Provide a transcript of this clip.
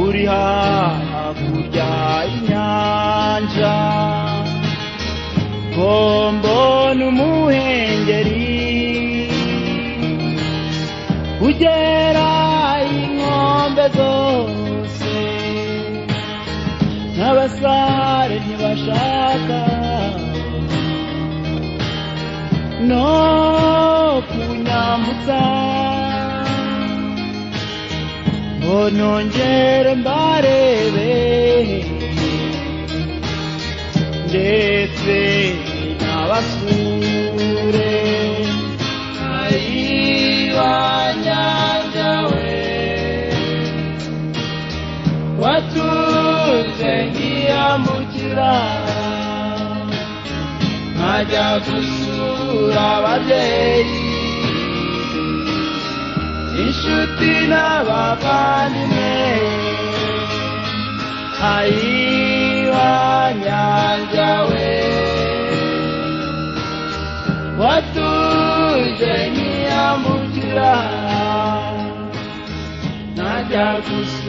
Uri hakurya y'inyanja, ko mbona umuhengeri ugera inkombe zose, n'abasare ntibashaka no kunyambutsa, ngo nongere mbarebe ndetse n'abasure. Ayiwa nyanja we, watuje nkiyambukira, nkajya gusura ababyeyi, inshuti n'abavandimwe. Ayiwa nyanja we, watuje nkiyambukira, nkajya gusura